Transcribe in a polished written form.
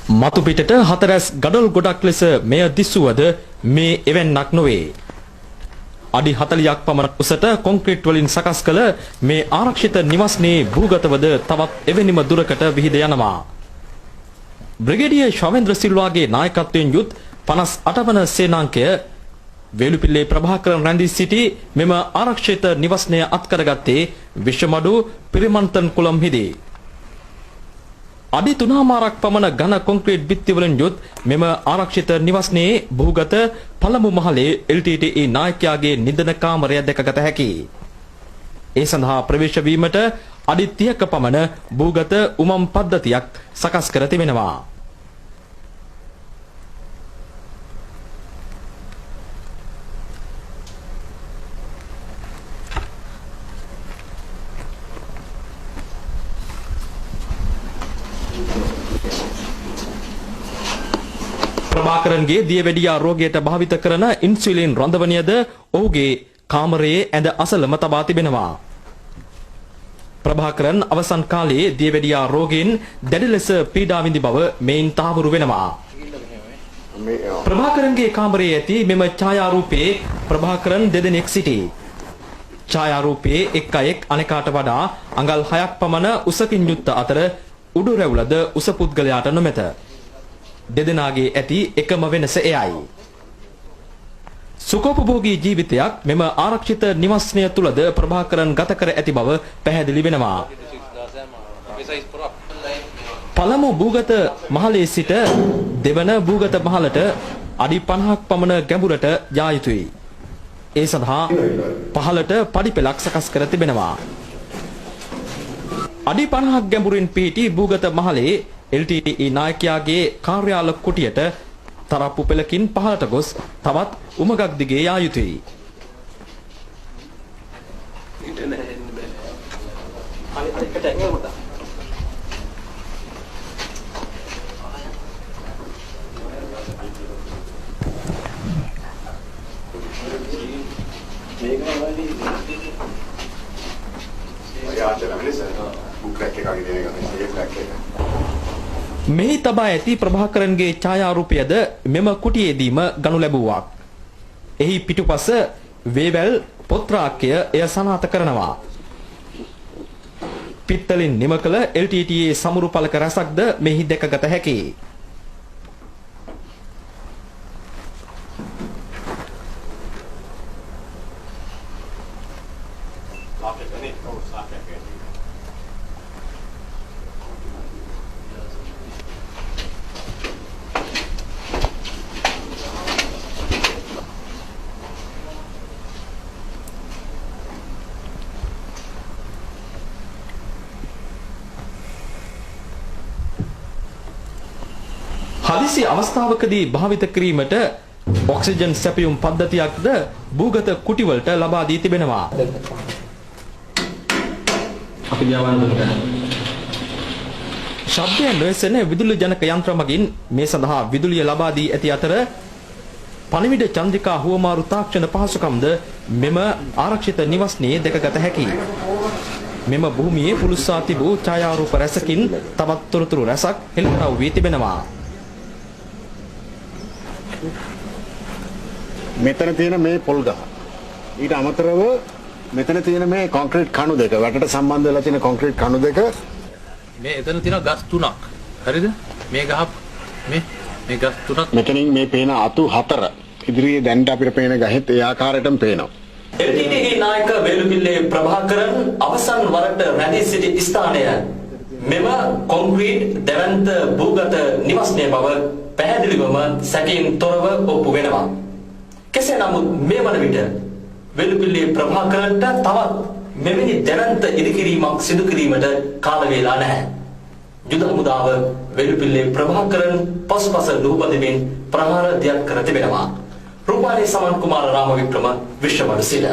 මතු පිටට හතරැස් ගඩොල් ගොඩක් ලෙස මෙය දිස්සුවද මේ එවැන්නක් නොවේ. අඩි 40ක් පමණ උසට කොන්ක්‍රීට් වලින් සකස් කළ මේ ආරක්ෂිත නිවස්නේ භූගතවද තවත් එවැනිම දුරකට විහිද යනවා. බ්‍රිගේඩියර් ශවේන්ද්‍ර සිල්වාගේ නායකත්වයෙන් යුත් 58 වන සේනාංකය වේලුපිල්ලේ ප්‍රභාකරන් රැඳී සිටි මෙම ආරක්ෂිත නිවස්නය අත්කරගත්තේ විශ්වමඩු පිරිමන්තන් කුලම්හිදී. අඩි 3.5ක් පමණ ඝන කොන්ක්‍රීට් බිත්ති වලින් යුත් මෙම ආරක්ෂිත නිවස්නයේ භූගත පළමු මහලේ LTTE නායකයාගේ නිදන කාමරය දැකගත හැකියි. ඒ සඳහා ප්‍රවේශ වීමට අඩි 30ක පමණ භූගත උමම් පද්ධතියක් සකස් කර තිබෙනවා. ප්‍රභාකරන්ගේ දියවැඩියා රෝගයට භාවිත කරන ඉන්සුලින් රඳවනියද ඔහුගේ කාමරයේ ඇඳ අසලම තබා තිබෙනවා. ප්‍රභාකරන් අවසන් කාලයේ දියවැඩියා රෝගයෙන් දැඩි ලෙස පීඩා විඳි බව මෙයින් තහවුරු වෙනවා. ප්‍රභාකරන්ගේ කාමරයේ ඇති මෙම ඡායාරූපයේ ප්‍රභාකරන් දෙදෙනෙක් සිටී. ඡායාරූපයේ එක් අයෙක් අනෙකාට වඩා අඟල් 6ක් පමණ උසකින් යුක්ත අතර උඩු රැවුලද උස පුද්ගලයාට නොමැත. දෙදෙනාගේ ඇති එකම වෙනස එයයි. සුඛෝපභෝගී ජීවිතයක් මෙම ආරක්ෂිත නිවස්නය තුලද ප්‍රභාකරන් ගත කර ඇති බව පැහැදිලි වෙනවා. පළමු භූගත මහලේ සිට දෙවන භූගත මහලට අඩි 50ක් පමණ ගැඹුරට යා යුතුයි. ඒ සඳහා පහළට පඩි පෙළක් සකස් කර තිබෙනවා. අඩි 50ක් ගැඹුරින් පිහිටි භූගත මහලේ LTTE නායකයාගේ කාර්යාල කුටියට තරප්පු පෙළකින් පහළට ගොස් තවත් උමගක් දිගේ යා යුතුයි. මෙහි තබා ඇති ප්‍රභාකරන්ගේ ඡායාරූපයද මෙම කුටියේදීම ගනු ලැබුවක්. එහි පිටුපස වේවැල් පොත්‍රාක්කය එය සනාථ කරනවා. පිත්තලින් නිම කළ LTTE සමුරු පලක රැසක්ද මෙහි දැකගත හැකියි. හදිසි අවස්ථාවකදී භාවිත කිරීමට ඔක්සිජන් සැපයුම් පද්ධතියක්ද භූගත කුටිවලට ලබා දී තිබෙනවා. අපි ශබ්දය නොයසෙන විදුලි ජනක යන්ත්‍ර මගින් මේ සඳහා විදුලිය ලබා දී ඇති අතර පණිවිඩ චන්ද්‍රිකා හුවමාරු තාක්ෂණ පහසුකම්ද මෙම ආරක්ෂිත නිවස්නේ දැකගත හැකියි. මෙම භූමියේ පුලුස්සා තිබූ ඡායාරූප රැසකින් තවත් තොරතුරු රැසක් හෙළිදරව් වී තිබෙනවා. මෙතන තියෙන මේ පොල් ගහ, ඊට අමතරව මෙතන තියෙන මේ කොන්ක්‍රීට් කණු දෙක, වැටට සම්බන්ධ වෙලා තියෙන කොන්ක්‍රීට් කණු දෙක, මේ එතන තියෙන ගස් තුනක්. හරිද? මේ ගහ මේ ගස් තුනක්. මෙතනින් මේ පේන අතු හතර ඉදිරියේ දැන්ට අපිට පේන ගහෙත් ඒ ආකාරයටම පේනවා. LTTE නායක වේලුපිල්ලේ ප්‍රභාකරන් අවසන් වරට රැඳී සිටි ස්ථානය මෙම කොන්ක්‍රීට් දැවැන්ත භූගත නිවස්නය බව පැහැදිලිවම සැකයෙන් තොරව ඔප්පු වෙනවා. කෙසේ නමුත් මේ වන විට වේලුපිල්ලේ ප්‍රභාකරන්ට තවත් මෙවැනි දැවැන්ත ඉදිකිරීමක් සිදු කිරීමට කාල වේලා නැහැ. යුද හමුදාව වේලුපිල්ලේ ප්‍රභාකරන් පසුපස ලුහුබඳමින් ප්‍රහාර දියත් කර තිබෙනවා. රූපාලි සමන් කුමාර රාමවික්‍රම, විශ්වමඩු සිට.